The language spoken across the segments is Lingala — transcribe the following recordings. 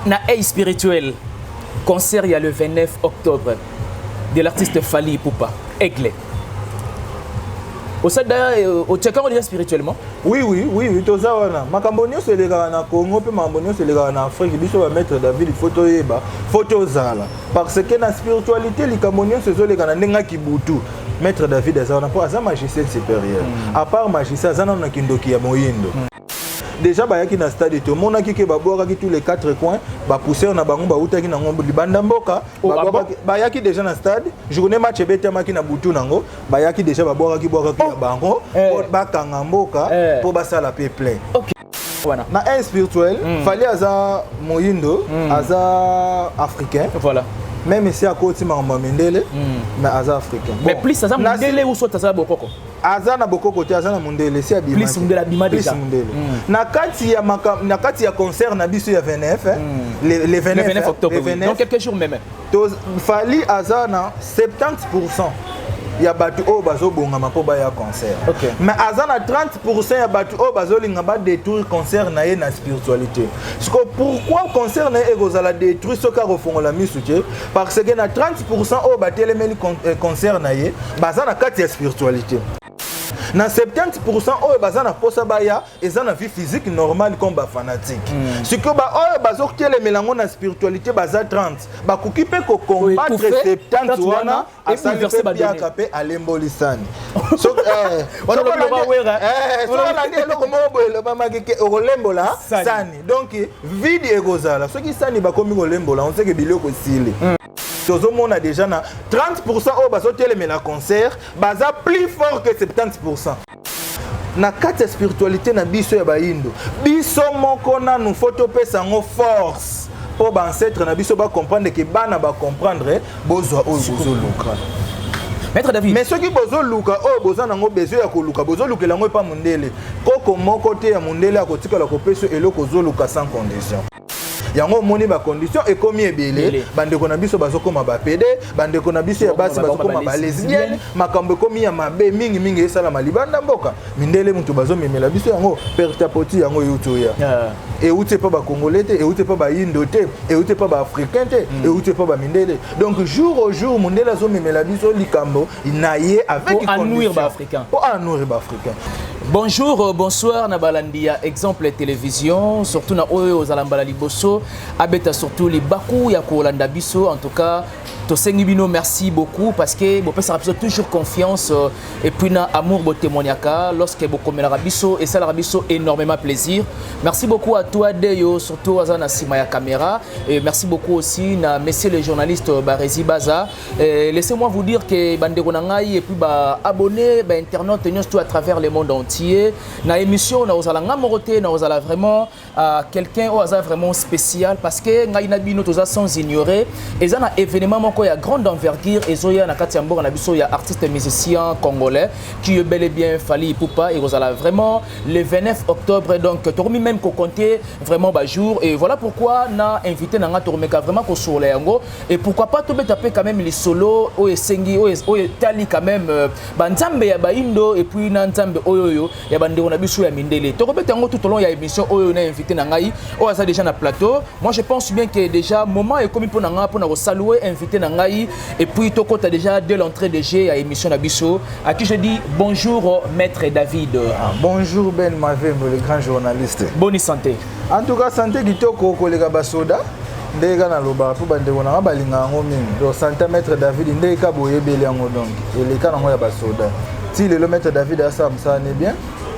Na œil spirituel, concert il y a le 29 octobre de l'artiste Fally Ipupa, Aigle. Osada otiaka yango déjà spirituellement? Oui, toza wana. Makambo nyonso elekaka na Congo mpe makambo nyonso elekaka na Afrique, biso bamaître David, il faut toyeba, faut tozala, parce que na spiritualité, likambo nyonso ezoleka na ndenge akibutu. Maître David aza wana mpo aza magicien supérieur. À part magicien, aza nano na kindoki ya moyindo. Déjà bayaki na stade, tomonaki ke babwakaki tous les quatre coins bapoussière na bango bautaki nango libanda mboka. Oh, ah bon? Bayaki déjà na stade journée match ebetamaki na butu nango, bayaki déjà, babwakaki bwakaki ya bango po bakanga mboka mpo basala pe plein. Ok, wana. Na un spirituel, Fally aza moyindo, aza africain. Même si akoti makambo ya mindele, mais aza africain. Mais plus aza mondele ou soit aza bokoko? Aza na bokoko te, aza na mondele si abima. Plus mondele abima Plus déjà. mondele. Na kati ya concert na biso ya 29, hein, le 29, Le 29 hein, octobre, le oui. 29, Dans quelques jours même. Fally aza na 70% ya bato oyo bazobongama mpo baya concert. Mais aza na 30% ya bato oyo bazolinga badétruire concert na ye na spiritualité. Siko pourquoi concert na ye ekozala détruire soki akofongola misu te? Parce que na 30% oyo batelemeli concert na ye, baza na kati ya spiritualité. Na 70% oyo baza na posa baya, eza na vie physique normale comme bafanatique. Sikoyo baoyo bazotelemela yango na spiritualité baza 30, bakoki mpe kocombattre Oyo étouffé, 70 wana, et asali bouleverser mpe badonnées. piaka mpe alembolisani. Wana olobi lokola Wera. Soki olandi eloko moko boye elobamaki ke okolembola Sani. sani, donc vide ekozala. Soki sani bakomi kolembola, onseke biloko esili. Tozomona déjà na 30% oyo bazotelemela concert baza plus fort que 70% na kati ya spiritualité na biso ya bayindo. Biso moko nanu faut topesa yango force mpo baancêtre na biso bacomprendre ke bana bacomprendre, bozwa oyo bozoluka. Maître David. Mais soki bozoluka oyo boza nango besoin ya koluka, bozolukela yango epa mondele, koko moko te ya mondele akotikala kopesa eloko ozoluka sans condition. Yango omoni bacondition ekomi ebele. Ebele. Bandeko na biso bazokóma bapédé, bandeko na biso ya basi Bakoma bazokóma balesbienne. Makambo ekomi ya mabe mingimingi esalama libanda mboka. Mindele mutu bazomemela biso yango petit à petit. Yango euti oya, euti epa bacongolais te, euti epa bayindo te, euti epa baafricain te, euti epa bamindele. Donc jour au jour, mondele azomemela biso likambo na ye avec Pour ennuire condition. ba-Africain. Pour ennuire baafricain. Bonjour, bonsoir na balandi ya Exemple Télévision, surtout na oyo ozala mbala liboso abeta surtout libaku ya kolanda biso. En tout cas, tosengi bino merci beaucoup parce que bopesaka biso toujours confiance et puis na amour botémoignaka lorsque bokomelaka biso, esalaka biso énormément plaisir. Merci beaucoup à toi Deyo, surtout aza na nsima ya caméra, et merci beaucoup aussi na messieurs les journalistes Barezi Baza. Et laissez-moi vous dire que bandeko na ngai et puis ba abonné, ba internaute nyonso tout à travers le monde entier, na émission na ozala nga moko te, na ozala vraiment quelqu'un oyo aza vraiment spécial, parce que ngai na bino toza sans ignorer eza na événement moko ya grande envergure ezoya na kati ya mboka na biso ya artiste musicien congolais qui est bel et bien Fally Ipupa. Ekozala vraiment le 29 octobre, donc tokomi même kocompter vraiment bajour. Et voilà pourquoi na invité na nga, tokomeka vraiment kosolola yango et pourquoi pas tobeta mpe quand même lisolo oyo esengi, oyo etali quand même banzambe ya baindo et puis na nzambe oyo oyo ya bandeko na biso ya mindele. Tokobeta yango tout au long ya émission oyo na invité na ngai oyo aza déjà na plateau. Moi, je pense bien que déjà moment ekomi mpo na nga mpona kosaluer invité na ngai et puis tokota déjà dès l'entrée de jeu ya émission na biso, à qui je dis bonjour, maître David. Ah, bonjour Ben Mavembo, le grand journaliste. Bonne santé? En tout cas, santé kitoko koleka basoda. Ndenge kaka nalobaka mpo bandeko nanga balinga yango mingi. Donc santé maître David, ndenge kaka boyebeli yango, donc eleka nango ya basoda. Ti lelo maître David asala mosala ne bien,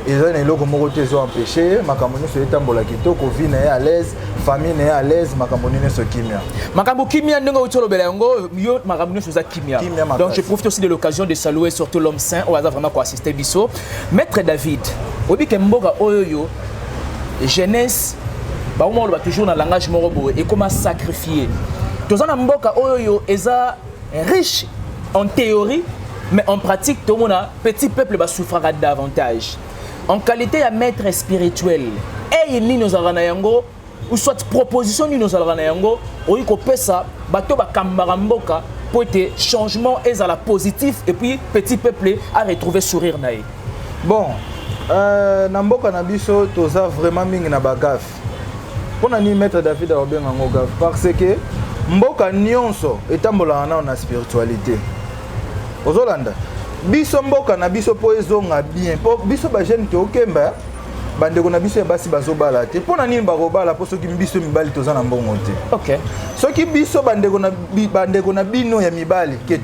eza na eloko moko te ezo empêche ye. Makambo nyonso etambola kitoko, vie na ye à l'aise, famille na ye à l'aise, makambo nyonso kimia. Makambo kimia, ndenge outi olobela yango yo, makambo nyonso eza kimia. Kimia makasi. Donc je profite aussi de l'occasion de saluer surtout l'homme saint oyo aza vraiment koassister biso, maître David. Oyebi ke mboka oyo oyo jeunesse bakoma oloba toujours na langage moko boye ekoma sacrifié. Toza na mboka oyo oyo eza riche en théorie, mais en pratique tomona petit peuple basouffraka davantage. En qualité ya maître spirituel, eye nini ozalaka na yango ou soit proposition nini ozalaka na yango oyi kopesa bato bakambaka mboka po ete changement ezala positif et puis petit peuple a retrouver sourire na ye? Bon, na mboka na biso toza vraiment mingi na bagafe. Mpo na nini maître David akobenga yango gaffe? Parce que mboka nyonso etambolaka nano na spiritualité. Ozolanda biso, mboka na biso mpo ezonga bien, mpo biso bajeune tookemba, bandeko na biso ya basi bazobala te. Mpo na nini bakobala? Mpo soki biso mibali toza na mbongo te, soki biso bandeko na bino ya mibali ke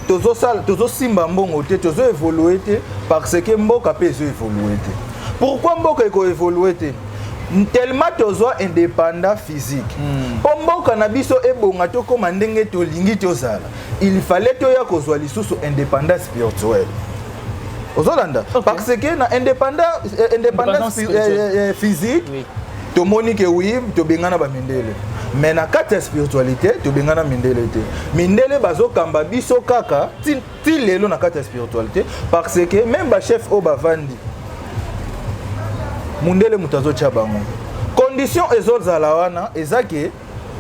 tozosala, tozosimba mbongo te, tozoévolue te, parce que mboka mpe ezoévolue te. Pourquoi mboka ekoévolue te? Tellement tozwa indépendant physique, mpo mboka na biso ebonga, tokóma ndenge tolingi tozala, il fallait toya kozwa lisusu indépendance spirituelle. Ozolanda? Parce que na indépendance physique, tomoni ke oui, tobengana bamindele, mais na kati ya spiritualité tobengana mindele te. Mindele bazokamba biso kaka ti lelo na kati ya spiritualité, parce que même bachef oyo bavandi, mundele moto azotya bango condition. Ezozala wana, eza ke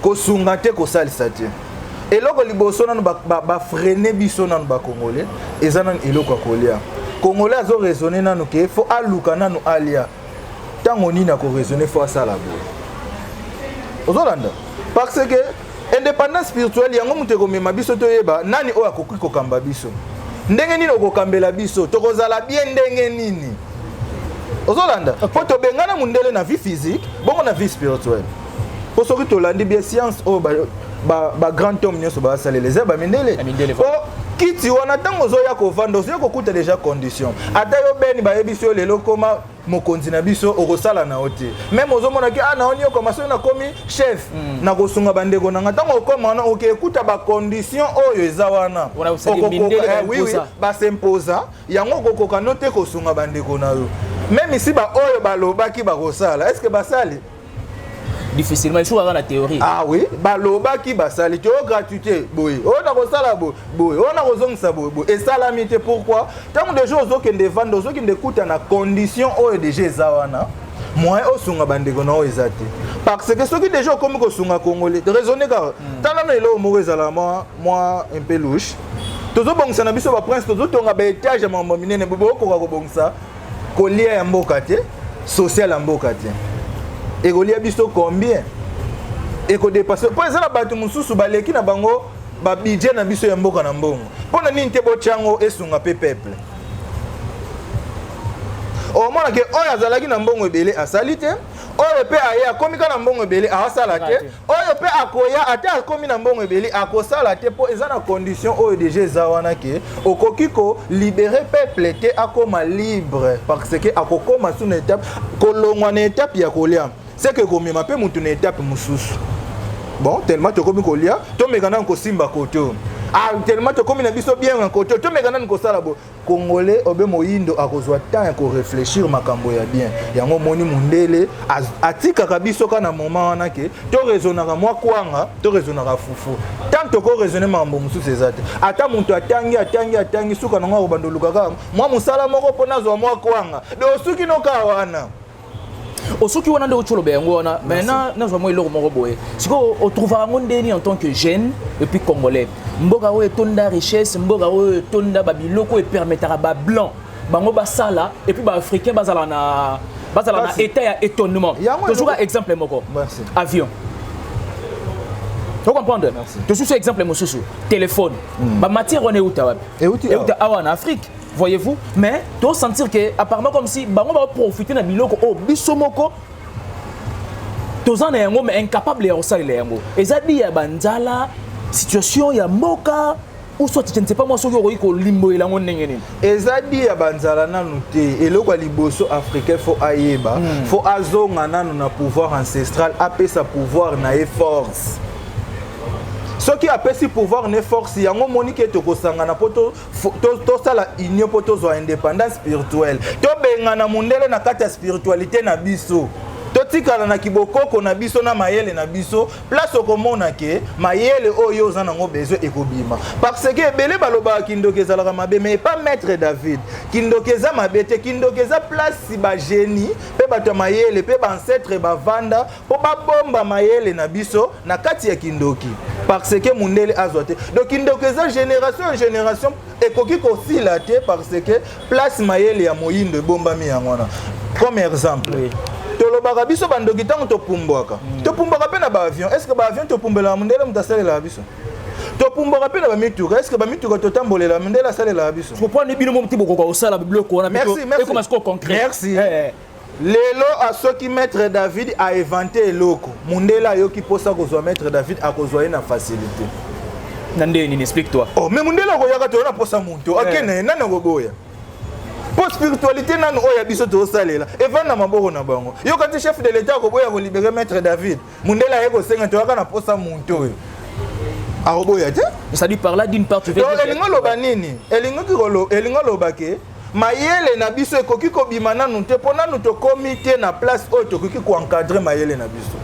kosunga te, kosalisa te. Eloko liboso nanu bafreiner biso nanu bacongolais, eza nanu eloko ya kolia. Congolais azoraisonner nanu ke faut aluka nanu alia. Ntango nini akoraisonner faut asala boye? Ozolanda? Parce que indépendance spirituelle, yango moto ekomema biso toyeba nani oyo akoki kokamba biso, ndenge nini okokambela biso, tokozala bien ndenge nini. Ozolanda? Mpo tobengana mundele na vie physique, bongo na vie spirituelle. Mpo soki tolandi bien science oyo bagrand homme nyonso basalela, eza bamindele. Po kiti wana, ntango ozoya kovanda, ozoya kokuta déjà condition. Ata yo beni bayebisi yo lelo koma mokonzi na biso, okosala na yo te. Même ozomonaki ah, naoni okoma, soki nakomi chef, nakosunga bandeko na nga. Ntango okoma wana, oke ekuta bacondition oyo eza wana, basimposa yango, okokoka no te kosunga bandeko na yo. Même si baoyo balobaki bakosala, est ce que basali? Difficilement, il kaka na théorie. Ah oui, balobaki basali te. Oyo gratuité boye, oyo nakosala boye boye, oyo nakozongisa boye boye, esalami te. Pourquoi? Ntango déjà ozokende vanda, ozokende kuta na condition oyo déjà eza wana, moyen osunga bandeko na oyo eza te. Parce que soki déjà okomi kosunga congolais, raisonne kaka. Tala na eloko moko ezala mwa un peu louche. Tozobongisa na biso baprince, tozotonga baétage ya mambo minene, bokoka kobongisa kolia ya mboka te, social ya mboka te. Ekolia biso combien? Ekodépasser, mpo eza na bato mosusu baleki na bango babudget na biso ya mboka na mbongo. Mpo na nini te botya yango esunga mpe peuple? Omona ke oyo azalaki na mbongo ebele asali te, oyo mpe aye akomi kaka na mbongo ebele asala te, oyo mpe akoya ata akomi na mbongo ebele akosala te, mpo eza na condition oyo déjà eza wana ke okoki kolibérer peuple te akóma libre, parce que akokóma su na étape kolongwa na étape ya kolia, seke komema mpe motu na étape mosusu. Bon, tellement tokomi kolia, tomeka nanu kosimba kote oyo. Ah, tellement tokomi na biso bien na kote oyo, tomeka nanu kosala bo. Congolais obe moyindo akozwa temps ya korefléchir makambo ya bien. Yango omoni mundele atikaka biso kaka na moment wana ke toraisonnaka mwa kwanga, toraisonnaka fufu. Tant tokoraisonner makambo mosusu eza te. Ata moto atangi, atangi, atangi, suka nango akobanda oluka kaka mwa mosala moko mpo nazwa mwa kwanga. De osuki no kaka wana. Osoki wana nde oti oloba yango wana. Maintenant nazwa mwa eloko moko boye. Sikoyo otrouvaka yango ndeni en tant que jeune et puis congolais? Mboka oyo etonda richesse, mboka oyo etonda babiloko oyo epermettaka bablanc bango basala, et puis baafricain bazala na état ya étonnement. Tozwaka exemple moko, avion, ocomprendre? Tosusu exemple mosusu, téléphone. Bamatière wana euta wapi? Euta awa na Afrique, voyez-vous. Mais tosentir que apparemment comme si bango baprofiter na biloko oyo biso moko toza na yango, mais incapable ya kosalela yango. Eza di ya banzala, situation ya mboka, ou soit je ne sais pas moi, soki okoki kolimbolela yango ndenge nini. Eza di ya banzala nanu te. Eloko ya liboso, africain faut ayeba, faut azonga nanu na pouvoir ancestral, apesa pouvoir na ye force. Soki apesi pouvoir ne force, yango omoni ke tokosangana mpo tosala union, mpo tozwa indépendance spirituelle, tobengana mundele na kati ya spiritualité na biso, totikala na kibokoko na biso na mayele na biso. Place okomona ke mayele oyo oza nango besoin ekobima, parce que ebele balobaka kindoki ezalaka mabe, mais epa maître David, kindoki eza mabe te. Kindoki eza place bagénie mpe bato ya mayele mpe baancêtre bavanda mpo babomba mayele na biso na kati ya kindoki, parce que mundele azwa te. Donc kindoki eza génération ya génération, ekoki kosila te, parce que place mayele ya moyindo ebombami yango wana. Comme exemple, oui. Toloba. Balobaka biso bandoki, ntango topumbwaka, topumbwaka mpe na baavion. Est ce que baavion topumbelaka, mondele moto asalelaka biso? Topumbwaka mpe na bamituka. Est ce que bamituka totambolela, mondele asalelaka biso? Comprendre bino mo ti bokoka kosala biloko wana. Merci, merci. Ekoma sikoyo concret. Merci. Lelo asoki maître David ainvente eloko, mondele ayoki mposa kozwa maître David, akozwa ye na facilité. Na ndenge nini? Explique toi. Oh, mais mondele akoyaka toyo na mposa moto akende ye, nani akoboya? Mpo spiritualité nanu oyo ya biso tozosalela evanda na maboko na bango. Yoka ti chef de l'État akoboya kolibérer maître David? Mondele aye kosenga, toyaka na mposa moto oyo, akoboya te. C'est-à-dire, par là, d'une part, tu veux Donc elingi oloba nini? Elingi oloba ke mayele na biso ekoki kobima nanu te, mpo nanu tokomi te na place oyo tokoki koencadrer mayele na biso.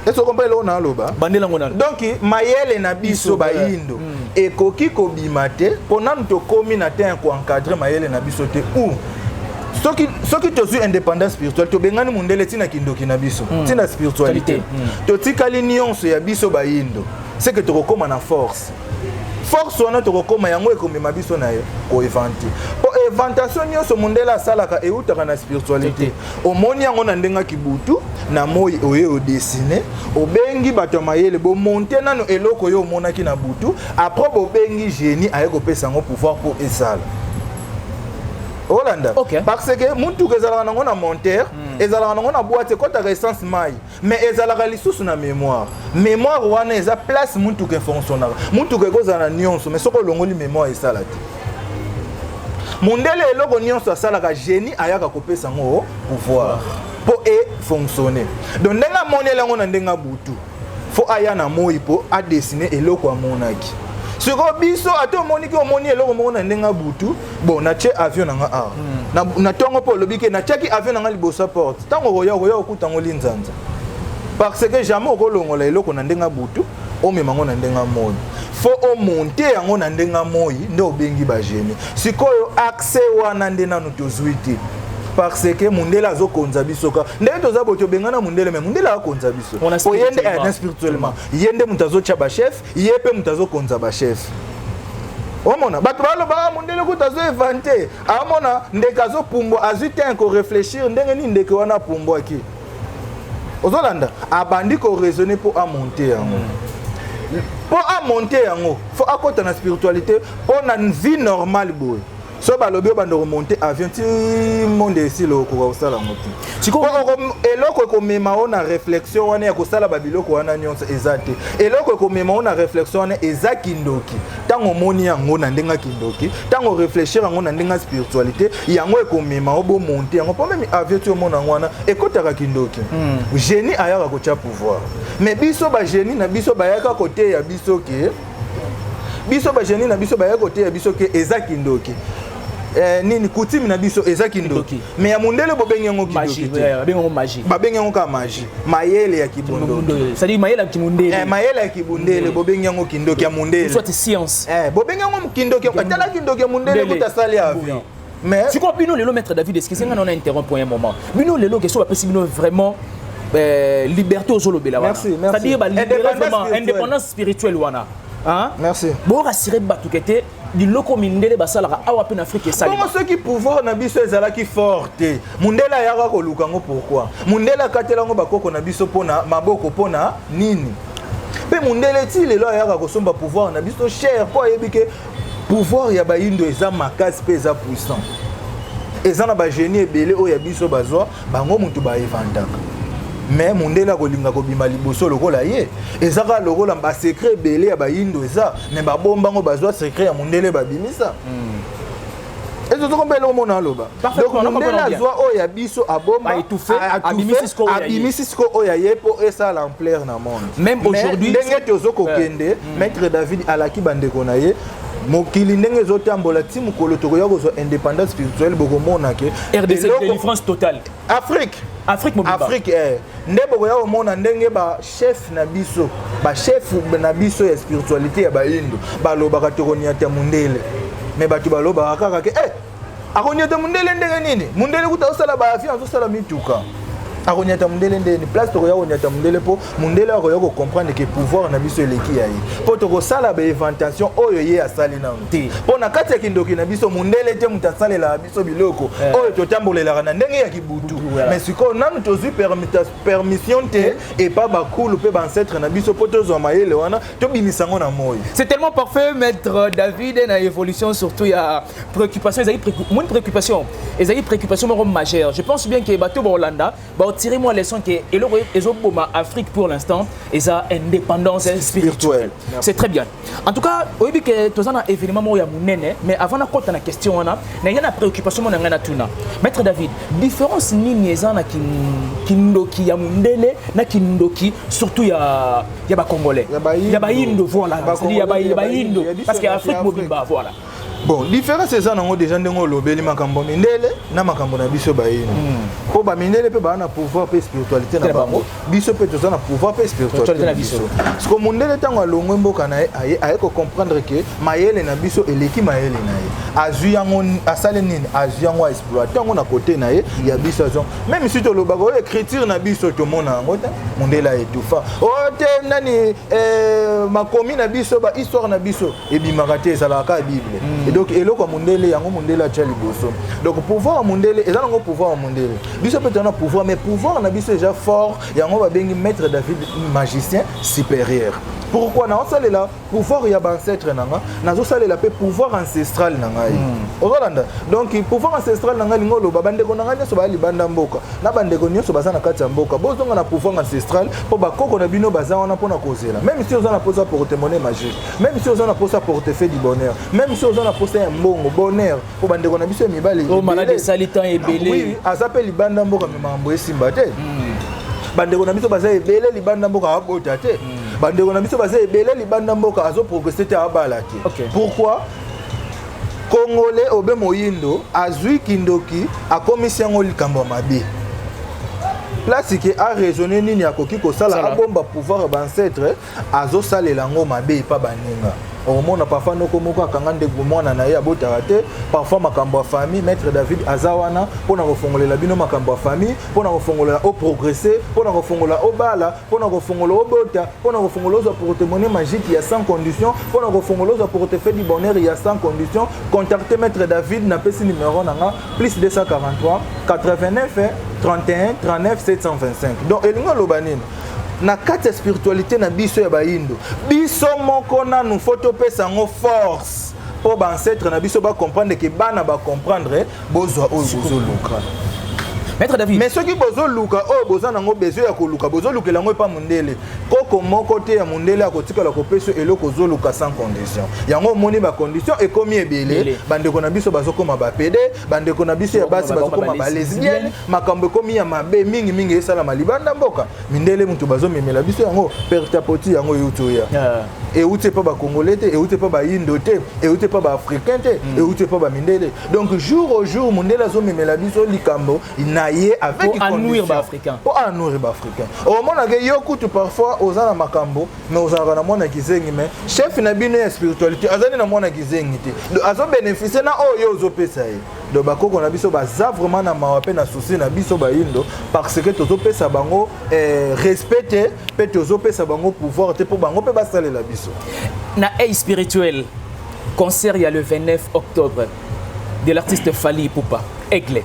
Est-ce comprend eloko na aloba? Bandelango nanu. Donc mayele na biso Biso, bayindo ekoki kobima te, mpo nanu tokomi na te ya koencadrer mayele na biso te. Ou soki tozwi indépendance spirituelle, tobengani mondele ntina kindoki na biso, ntina spiritualité, totikali nyonso ya biso bayindo, c'est que tokokóma na force. Force wana tokokóma yango, ekomema biso na ye koinventer, mpo inventation nyonso mondele asalaka eutaka na spiritualité. Omoni yango na ndenge kibutu na moi, oye odessiner, obengi bato ya mayele, bomonter nano eloko oyo omonaki na butu. Après bobengi génie, aye kopesa yango pouvoir mpo esala. Olanda? Parce que mutuka ezalaka nango na monteur, ezalaka nango na boîte, ekɔtaka essence, mai, mais ezalaka lisusu na mémoire. Mémoire wana eza place mutuka efonctionnaka. Mutuka ekozala na nyonso, mais soki olongoli mémoire, esala te. Mondele eloko nyonso asalaka, génie ayaka kopesa yango pouvoir mpo efonctionne. Donc ndenge amoneli yango na ndenge abutu, fo aya na moi mpo adessiner eloko amonaki. Sikoyo biso, ata omoniki, omoni eloko moko na ndenge abutu, bon, natie avion na nga awa na ntongo, mpo olobi ke natiaki avion na nga liboso ya porte, ntango okoya, okoya okuta yango linzanza, parce que jamais okolongola eloko na ndenge abutu, omema yango na ndenge moi. Fo omonter yango na ndenge moi, nde obengi bagénie. Sikoyo accès wana nde nanu tozwi te, parce que mundele azokonza biso. Ka ndenge toza boye, tobengana mundele, mais mundele akonza biso. Po ye nde na spirituellement, ye nde moto azotya bachef, ye mpe moto azokonza bachef. Omona bato baloba mondele kuta azoinventer, amona ndeke azopumbwa, azwi te koréfléchir ndenge nini ndeke wana apumbwaki. Ozolanda, abandi koraisonner mpo amonter yango. Mpo amonter yango, fo akɔta na spiritualité. Mpo na vie normale boye, so balobi obanda komonter avion ti monde esila, okoka kosala yango te. Eloko ekomema o na réflexion wana ya kosala babiloko wana nyonso eza te. Eloko ekomema o na réflexion wana eza kindoki. Ntango omoni yango na ndenge ya kindoki, ntango réfléchir yango na ndenge ya spiritualité, yango ekomema o bomonter yango. Mpo même avion ti omona yango wana ekotaka kindoki, génie ayaka kotya pouvoir. Mais biso bagénie na biso bayaka koteya biso ke, biso bagénie na biso bayaka koteya biso ke eza kindoki. Nini, coutume na biso eza kindoki, mais ya mondele bobengi yango kindoki te. Babengi yango kaka magie, mayele ya kibondoki. Mayele ya kimundele. Mayele ya kibundele, bobengi yango kindoki ya mondele. Soit science. Bobengi yango kindoki. Tala kindoki ya mondele kuta asali avion, mais sikoyo bino lelo, maître David, excusez nga na interrompre un moment, bino lelo ke so bapesi bino vraiment liberté ozolobela wana, c'est-à-dire balibérer vraiment indépendance spirituelle wana, hein? Merci. Borassurer bato ke te biloko mindele basalaka awa mpe na Afrique esalema. Bongo soki pouvoir na biso ezalaki fort te, mundele ayaka koluka yango pourquoi? Mundele akatela yango bakoko na biso mpona maboko mpona nini? Mpe mundele ti lelo ayaka kosomba pouvoir na biso cher, mpo ayebi ke pouvoir ya bayindo eza makasi mpe eza puissant. Eza na bagénie ebele oyo ya biso bazwa bango motu bainventaka, mais mundele akolinga kobima liboso lokola ye. Eza kaka lokola basecret ebele ya bayindo eza, mais babombango, bazwa secret ya mundele, babimisa. Ezozokomba eloko mona aloba. Donc mundele azwa oyo ya biso, abomba, abimisi siko oyo ya ye mpo esala ampleur na monde. Même aujourd'hui. Ndenge tozokokende, maître David alaki bandeko na ye, mokili ndenge ezotambola, ti mokolo tokoya kozwa indépendance spirituelle, bokomona ke RDC, délivrance totale. Afrique. Afrique mobimba. Afrique, nde bokoya komona ndenge bachef na biso, bachef na biso ya spiritualité ya bayindo balobaka tokoniata mundele. Mais bato balobaka kaka ke akoniata mundele ndenge nini? Mundele kuta azosala baavion, azosala mituka, Akonyata mondele ndeni? Place tokoya konyata mondele, mpo mondele akoya kocomprendre ke pouvoir na biso eleki ya ye, mpo tokosala bainventation oyo ye asali nano te. Mpo na kati ya kindoki na biso, mondele te moto asalelaka biso biloko oyo totambolelaka na ndenge ya kibutu. Mais sikoyo nanu tozwi permission te epa bakulu mpe baancêtre na biso mpo tozwa mayele wana, tobimisa yango na moi. C'est tellement parfait, maître David. Na évolution, surtout ya préoccupation, ezali moni préoccupation, ezali préoccupation moko majeure. Je pense bien que bato baolanda baotire mwa leçon ke eloko ezoboma Afrique pour l'instant eza indépendance spirituelle. C'est très bien. En tout cas, oyebi ke toza na événement moko ya monene. Mais avant nakɔta na question wana, na ngai na préoccupation moko na ngai, natuna maître David: différence nini eza na kindoki ya mondele na kindoki surtout ya bacongolais, ya bayindo? Voilà, ya bayindo, parce que Afrique mobimba, voilà. Bon, différence eza nango déjà ndenge olobeli, makambo mindele na makambo na biso bayini, mpo bamindele mpe baa na pouvoir mpe spiritualité na bango, biso mpe toza na pouvoir mpe spiritualité na biso. Parce que mondele, ntango alongwe mboka na ye, aye kocomprendre ke mayele na biso eleki mayele na ye. Azwi yango, asali nini? Azwi yango, aexploite yango na kote na ye. Ya biso azwi, même si tolobaka oyo écriture na biso, tomona yango te, mondele aetufa oyo te. Nani makomi na biso, bahistoire na biso ebimaka te, ezalaka kaka Bible. Et donc eloko ya mondele, yango mondele atya liboso. Donc pouvoir ya mondele eza nango pouvoir ya mondele, biso mpe toza na pouvoir, mais pouvoir na biso eza fort. Yango babengi maître David magicien supérieur. Pourquoi naosalela pouvoir ya baancêtre na nga, nazosalela mpe pouvoir ancestral na ngai. Ozolanda? Donc pouvoir ancestral na ngai lingi oloba bandeko na ngai nyonso baya libanda mboka na bandeko nyonso baza na kati ya mboka, bozonga na pouvoir ancestral, mpo bakoko na bino baza wana mpona kozela. Même si oza na posa porte-monnaie magique, même si oza na posa portefeuille du bonheur, même si oza na posa ya mbongo, bonheur, mpo bandeko na biso ya mibali esali temps ebele. Aza mpe libanda mboka, me makambo esimba te. Bandeko na biso baza ebele libanda mboka, abota te. Bandeko na biso baza ebele libanda mboka, azoprogresse te, abala te. Pourquoi? Congolais obe moyindo azwi kindoki, akomisi yango likambo ya mabe. Place ke araisonne nini akoki kosala, abomba pouvoir ya baancêtre, azosalela yango mabe epa baninga. Okomona parfois noko moko akanga ndeko mwana na ye, abotaka te. Parfois makambo ya famille, maître David aza wana mpona kofongolela bino makambo ya famille, mpona kofongolela oprogresse, mpona kofongola obala, mpona kofongola obota, mpona kofongola ozwa porte-monnaie magique ya sans condition, mpona kofongola ozwa portefeuille du bonheur ya sans condition. Contacte maître David, napesi numéro na nga: plus 243 89 31 39 725. Donc elingi oloba nini? Na kati ya spiritualité na biso ya bayindo, biso moko nanu fo topesa yango force, mpo baancêtre na biso bacomprendre ke bana bacomprendre, bozwa oyo bozoluka. Maître David. Mais soki bozoluka oyo boza nango besoin ya koluka, bozolukela yango epa mondele, koko moko te ya mondele akotikala kopesa eloko ozoluka sans condition. Yango omoni bacondition ekomi ebele. Bandeko na biso bazokóma bapédés, bandeko na biso ya basi bazokóma balesbienne. Makambo ekomi ya mabe mingimingi esalama libanda mboka. Mindele mutu bazomemela biso yango pertapoti. Yango euti oya, euti epa bacongolais te, euti epa bayindo te, euti epa baafricain te, euti epa bamindele. Donc jour au jour, mondele azomemela biso likambo na ye avec Pour anuire baafricain. Mpo anuire baafricain. Omonake yo kutu parfois oza na makambo, mais ozalaka na mwana kizengi, mais chef na bino ya spiritualité azali na mwana kizengi te, donc azobénéficie na oyo ozopesa ye. Donc bakoko na biso baza vraiment na mawa mpe na souci na biso bayindo, parce que tozopesa bango respect te, mpe tozopesa bango pouvoir te mpo bango mpe basalela biso. Na œil spirituel, concert il y a le 29 octobre de l'artiste Fally Ipupa, Aigle,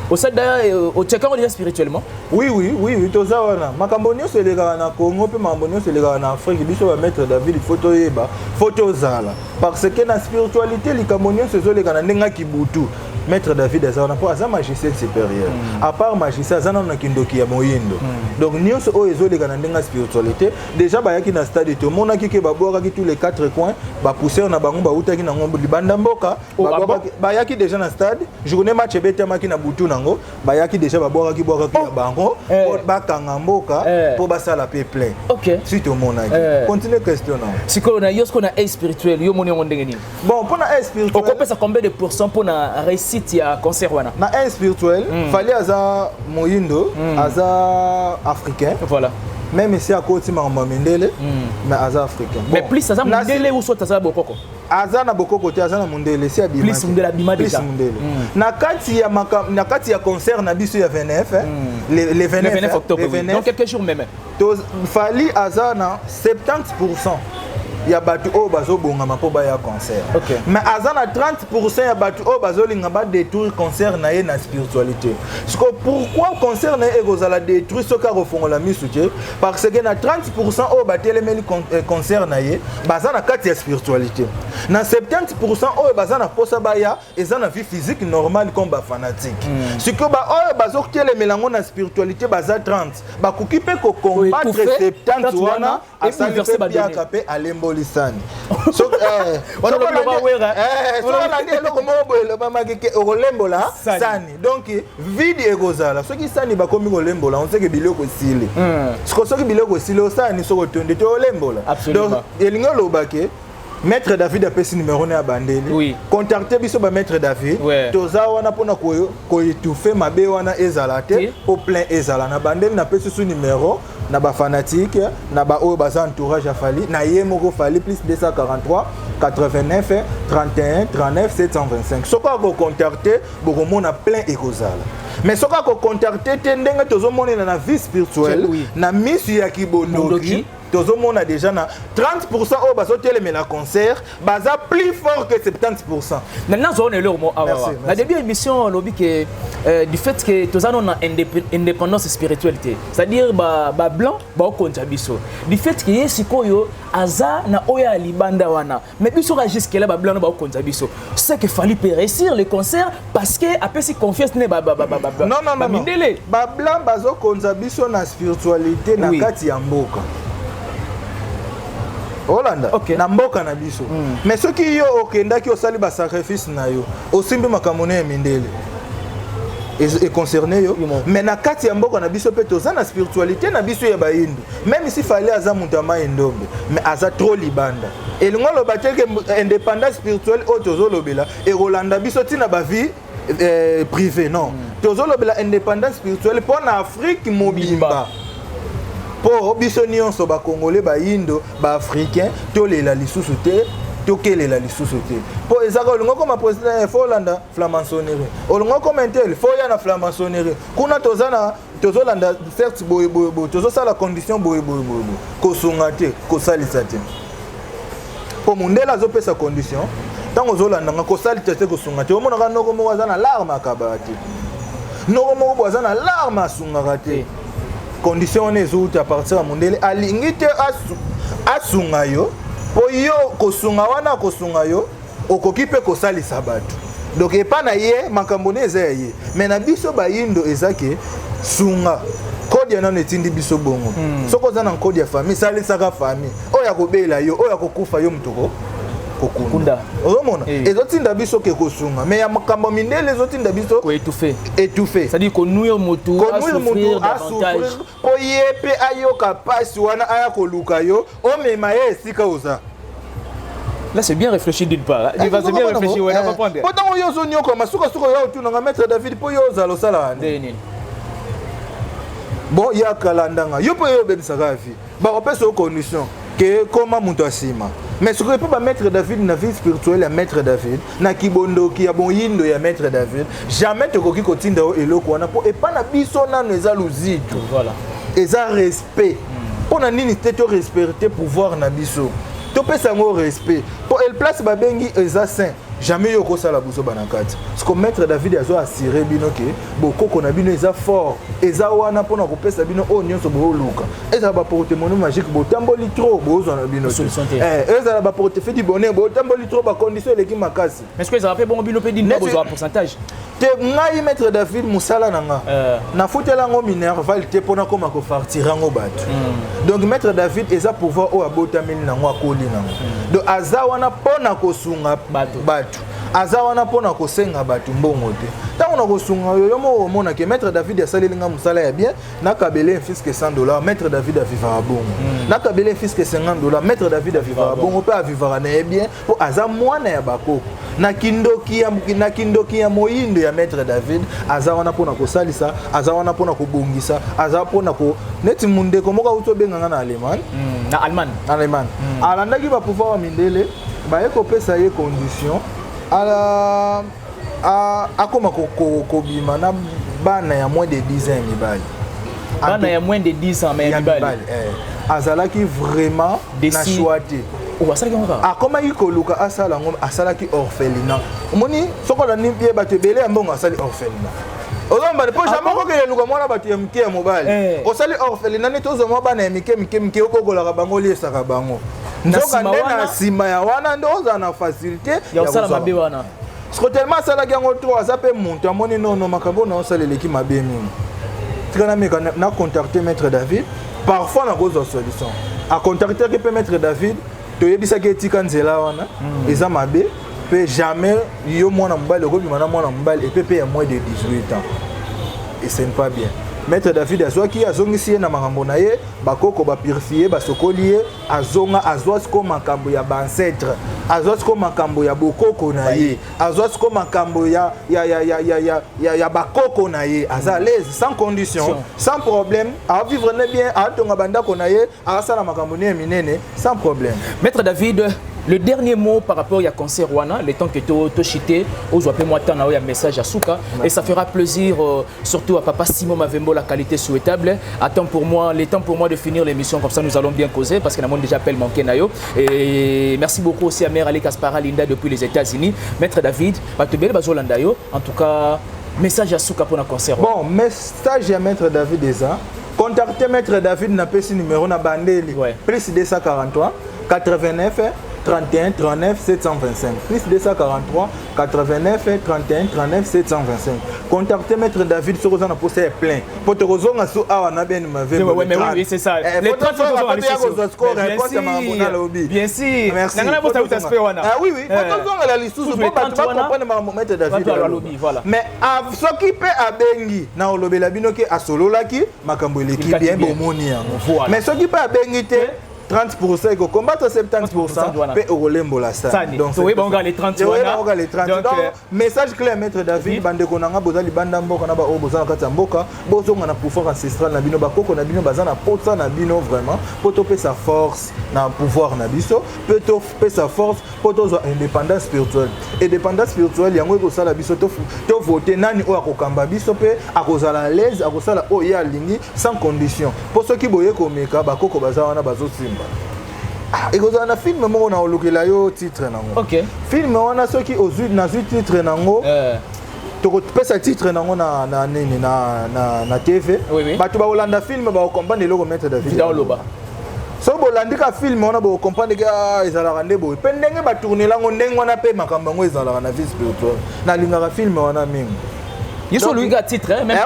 osada ochekango déjà spirituellement? Oui, toza wana. Makambo nyonso elekaka na Congo mpe makambo nyonso elekaka na Afrique, biso bamaître David, faut toyeba, faut tozala, parce que na spiritualité, likambo nyonso ezoleka na ndenge akibutu. Maître David aza wana mpo aza magicien supérieur. À part magicien, aza nano na kindoki ya moyindo. Donc nyonso oyo ezoleka na ndenge ya spiritualité, déjà bayaki na stade, tomonaki ke babwakaki tous les quatre coins bapoussière na bango bautaki nango libanda mboka. Oh, ah bon? Bayaki déjà na stade journée match ebetamaki na butu nango, bayaki déjà, babwakaki bwakaki ya bango mpo bakanga mboka, mpo basala pe plein. Si tomonaki. Continue question nango. Sikoyo na yo, sikoyo na œil spirituel, yo moni yango ndenge nini? Bon, mpona œil spirituel, okopesa combien de pourcent mpona réussite ya concert wana? Na œil spirituel, Fally aza moyindo, aza africain. Même si akoti makambo ya mindele, mais aza africain. Mais plus aza mondele ou soit aza bokoko? Aza na bokoko te, aza na mondele, si abima. Plus mondele abima déjà. Plus mondele. Na kati ya concert na biso ya 29, le 29, le 29 octobre, le 29, oui. Dans quelques jours même. Fally aza na 70% ya bato oyo bazobongama mpo baya concert. Mais aza na 30% ya bato oyo bazolinga badétruire concert na ye na spiritualité. Siko pourquoi concert na ye ekozala détruit soki akofongola misu te? Parce que na 30% oyo batelemeli concert na ye, baza na kati ya spiritualité. Na 70% oyo baza na posa baya, eza na vie physique normale comme bafanatique. Sikoyo baoyo bazotelemela yango na spiritualité baza 30, bakoki mpe kocombattre 70 wana, asali mpe piaka mpe alemboli sani. Soki olandi eloko moko boye elobamaki ke okolembola sani, donc vide ekozala. Soki sani bakomi kolembola, onseke biloko esili. Siko soki biloko esili, osani soki otondi te, olembola. Donc elingi oloba ke Maître David apesi numéro na ya bandeli. Contacte biso bamaître David. Toza wana mpona koétouffer mabe wana ezala te, po plein ezala na bandeli. Napesi su numéro na bafanatique, na baoyo baza entourage ya Fally, na ye moko Fally: plus 243 89 31 39 725. Soki akocontacte, bokomona plein ekozala. Mais soki akocontacte te, ndenge tozomonela na vie spirituelle, na misu ya kibondoki, tozomona déjà na 30% oyo bazotelemela concert baza plus fort que 70%. Nazona eloko mo awa. Na début ya émission olobi ke du fait que toza no na indépendance spirituelle te, c'est-à-dire bablanc baokonza biso, du fait que ye sikoyo aza na oyo ya libanda wana, mais biso ka jusque là bablanc no baokonza biso, c'est que Fally peut réussir le concert parce que apesi confiance ne bamindele. Bablanc bazokonza biso na spiritualité na kati ya mboka olanda, na mboka na biso. Mais soki yo okendaki, osali basacrifice na yo, osimbi makambo na ya mindele, econcerne yo. Mais na kati ya mboka na biso mpe toza na spiritualité na biso ya bayindu. Même si Fally aza moto ya mai ndombe, mais aza trop libanda. Elingi oloba te ke indépendance spirituelle oyo tozolobela ekolanda biso ntina bavie privé. Non, tozolobela indépendance spirituelle mpo na Afrique mobimba, mpo biso nyonso bakongole, bayindo, baafricain, tolela lisusu te, tokelela lisusu te. Mpo ezaka olingi okoma président, faut olanda franc-maçonnerie. Olingi okoma intel, faut oya na franc-maçonnerie. Kuna toza na tozolanda certes boye boye boye, tozosala condition boye boye boye boye, kosunga te, kosalisa te. Mpo mondele azopesa condition, ntango ozolandanga, kosalisa te, kosunga te. Omonaka noko moko aza na larme, akabaka te. Noko moko boye aza na larme, asungaka te. Condition wana ezouta partir ya mondele. Alingi te asunga yo, mpo yo kosunga wana, kosunga yo, okoki mpe kosalisa bato. Donc epa na ye, makambo ne eza ya ye. Mais na biso bayindo eza ke sunga kode ya nano etindi biso bongo. Soki oza na nkode ya famille, salisaka famille. Oyo akobela yo, oyo akokufa yo, moto kokunda. Ozomona, ezotinda biso ke kosunga. Mais ya makambo mindele ezotinda biso koétouffer. Étouffer. C'est-à-dire konuire motu. Konuire motu, asouffrir, mpo ye mpe ayoka mpasi wana, aya koluka yo, omema ye esika oza. Là, c'est bien réfléchi d'une part. C'est bien réfléchi, ouais, on va prendre. Po ntango yo ozonyokama, sukasuka oya otunanga Maître David, mpo yo ozala osalaka nini? Bon, yaka landanga yo, mpo yo obebisaka ya vie, bakopesa yo condition ke koma moto ya nsima. Mais soki mpo bamaître David, na vie spirituelle ya Maître David, na kibondoki ya boyindo ya Maître David, jamais tokoki kotinda yo eloko wana, mpo epa na biso nano eza luzitu. Eza respect. Mpo na nini te torespecte pouvoir na biso, topesa yango respect? Mpo el place babengi eza saint, jamais yo okosala buzoba na kati. Siko Maître David azo assure bino ke bokoko na bino eza fort, eza wana mpona kopesa bino oyo nyonso booluka. Ezala baportemonnaie magique, botamboli trop, bozwa na bino. Ezala baportefeuille du bonheur, botamboli trop, bacondition eleki makasi. Mais ce ezala mpe bongo, bino mpe dini bozwa pourcentage? Te, ngai Maître David, mosala na nga, nafutela yango minerval te mpona koma kofartire yango bato. Donc Maître David eza pouvoir oyo abotameli nango, akoli nango. Donc aza wana mpona kosunga bato. Aza wana mpona kosenga bato mbongo te. Ntango na kosunga yo, yo moko omonake Maître David asaleli nga mosala ya bien, nakabele fiske 100 $. Maître David avivaka bongo. Nakabele fiske 50 $, Maître David avivaka bongo mpe avivaka na ye bien, mpo aza mwana ya bakoko na kindoki ya moyindo ya Maître David. Aza wana mpona kosalisa, aza wana mpona kobongisa, aza mpona ko neti mundeko moko auti obenganga na Allemagne. Na Allemagne. Na Allemagne. Alandaki bapouvoir ya mindele, baye kopesa ye condition akoma kobima na bana ya moins de 10 ans ya mibali. Bana ya moins de 10 ans, mais ya mibali. Eh, azalaki vraiment na choix te. Asalaki yango kaka. Akomaki koluka asala yango, asalaki orphelinat. Omoni, soki olandi ye, bato ebele ya mbongo asali orphelinat. Ozomba mpo jamais okokende luka mwana bato ya mike ya mobali. Osali orphelinat neti ozwa mwa bana ya mike mike mike, obokolaka bango, oliesaka bango. Nzoka nde na nsima ya wana nde ozala na facilité ya kosala mabe wana. Siko tellement asalaki yango trop, aza mpe moto amoni nono makambo na osala eleki mabe mingi, tika nameka na contacter Maître David, parfois nakozwa solution. Acontactaki mpe Maître David, toyebisaki etika nzela wana, eza mabe mpe jamais yo mwana mobali okobima na mwana mobali epe mpe ya moins de 18 ans, et ce n'est pas bien. Maître David azwaki ye, azongisi ye na makambo na ye, bakoko bapurifie, basokoli ye, azonga, azwa siko makambo ya baancêtre, azwa siko makambo ya bokoko na ye, azwa siko makambo ya bakoko na ye. Aza à l'aise, sans condition, sans problème, avivre ne bien, atonga bandako na ye, asala makambo ne ya minene sans problème. Maître David, le dernier mot par rapport à concert wana, le temps que tu chité, ozwa pe moi temps na ya message à Souka, et ça fera plaisir surtout à papa Simon Mavembo, la qualité souhaitable. Attends pour moi, le temps pour moi de finir l'émission, comme ça nous allons bien causer, parce que nous déjà appel manqué na yo. Et merci beaucoup aussi à Mère Ali Kaspara Linda depuis les États-Unis. Maître David, bato ebele bazolanda yo, en tout cas message à Souka pour le concert. Bon, message à Maître David eza: contactez Maître David, napesi numéro na bandeli. Plus 243 89 31 39 725, plus 243 89 31 39 725. Contactez Maître David soki oza na posa ya plein, po tokozonga so awa na ben. Mavembo. Oui, c'est ça. Les 30. Bien sûr. Merci. Ah oui, tozongela lisusu po bato bacomprendre makambo Maître David. Mais soki mpe abengi na olobela bino ke asololaki makambo eleki bien, bomoni yango. Mais soki mpe abengi te, 30% ekocombattre 70% mpe okolembola. Sani. Donc les 30. Les 30. Donc message clair, Maître David: bandeko na nga boza libanda mboka na baoyo boza na kati ya mboka, bozonga na pouvoir ancestral na bino. Bakoko na bino baza na posa na bino vraiment, mpo topesa force na pouvoir na biso, mpe topesa force mpo tozwa indépendance spirituelle. Indépendance spirituelle yango ekosala biso tovote nani oyo akokamba biso, mpe akozala à l'aise, akosala oyo ye alingi sans condition. Mpo soki boye komeka, bakoko baza wana bazosimba. Ekozala na film moko na olukela yo titre nango. Film wana, soki ozwi, nazwi titre nango, tokopesa titre nango na nini, na TV. Bato bakolanda film, bakocomprendre eloko Maître David oloba. Soki bolandi ka film wana, bokocomprendre ke ezalaka nde boye, mpe ndenge batournela yango ndenge wana, mpe makambo yango ezalaka na vie spirituelle. Nalingaka film wana mingi. Yeso oluki ka titre, même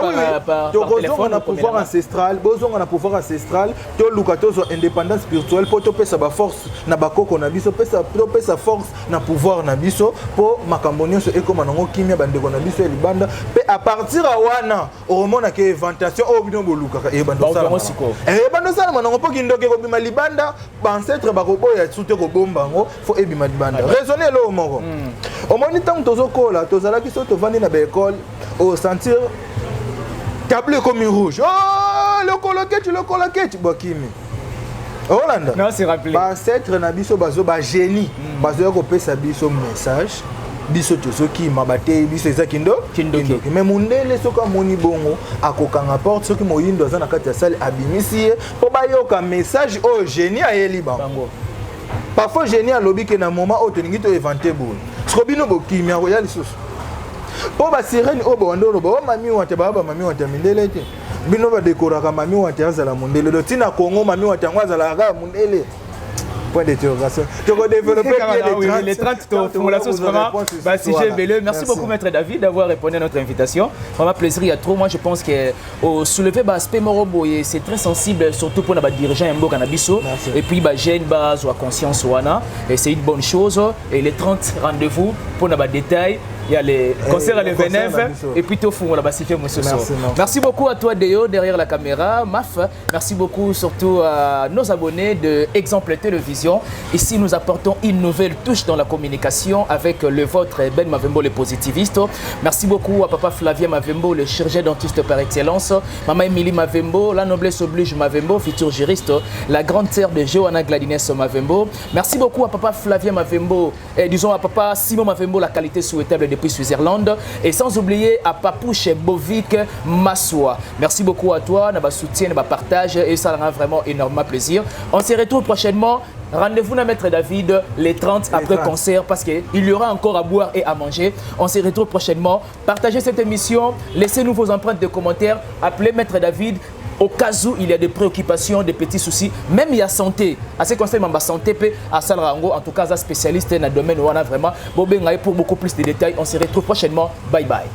par Tokozonga na pouvoir ancestral, bozonga na pouvoir ancestral, toluka tozwa indépendance spirituelle mpo topesa baforce na bakoko na biso, topesa force na pouvoir na biso, mpo makambo nyonso ekóma nango kimia. Bandeko na biso ya libanda mpe, à partir ya wana okomonaka inventation oyo bino bolukaka ebanda osalama nango, mpo kindoki ekobima libanda. Baancêtre bakoboya su te kobomba yango, fo ebima libanda. Raisonne eloko moko. Omoni, ntango tozokola, tozalaki so tovandi na baekole, osentir tableau ekomi rouge: "Oh, lokolo keti, lokolo keti." Bokimi olanda. Baancêtre na biso bazo bagénie, bazoya kopesa biso message, biso tozokima, bateyi biso eza kindoki. Mais mundele soki amoni bongo, akokanga porte. Soki moyindo aza na kati ya salle, abimisi ye mpo bayoka message oyo génie ayeli bango. Parfois génie alobi ke na moment oyo tolingi toinvente boye, siko bino bokimi, akoya lisusu mpo basirene oyo bawanda oloba o mami wate, baya bamami wate ya mindele te. Bino badekoraka mami wate azala mondele, do ntina Kongo mami wate yango azalaka kaka mondele. Point d'interrogation. Tokodévelopper. Les 30, tofongola susu vraiment basujet ebele. Merci beaucoup, maître David, d'avoir répondu à notre invitation. Vraiment plaisir ya trop. Moi, je pense que soulever baaspect moko boye, c'est très sensible, surtout mpona badirigeant ya mboka na biso et puis bajeune bazwa conscience wana, et c'est une bonne chose. Et les 30, rendez-vous mpona badétail. Il y a les concerts à le 29 et puis tofungola basite mosusu. Merci beaucoup à toi, Deo, derrière la caméra, Maf. Merci beaucoup surtout à nos abonnés de Exemple Télévision. Ici, nous apportons une nouvelle touche dans la communication avec le vôtre, Ben Mavembo, le positiviste. Merci beaucoup à papa Flavien Mavembo, le chirurgien dentiste par excellence, maman Émilie Mavembo, la noblesse oblige Mavembo, futur juriste, la grande sœur de Johanna Gladines Mavembo. Merci beaucoup à papa Flavien Mavembo et disons à papa Simon Mavembo, la qualité souhaitable depuis Switzerland, et sans oublier à Papouche Bovik Massoua. Merci beaucoup à toi, na soutien, na partage, et ça rend vraiment énormément plaisir. On se retrouve prochainement. Rendez-vous à Maître David les 30 après 30. Concert parce qu'il y aura encore à boire et à manger. On se retrouve prochainement. Partagez cette émission, laissez-nous vos empreintes de commentaires, appelez Maître David au cas où il y a des préoccupations, des petits soucis, même il y a santé. À ce conseil, ma santé pe à Rango, en tout cas, un spécialiste dans le domaine où on a vraiment. Bon, ben, pour beaucoup plus de détails, on se retrouve prochainement. Bye bye.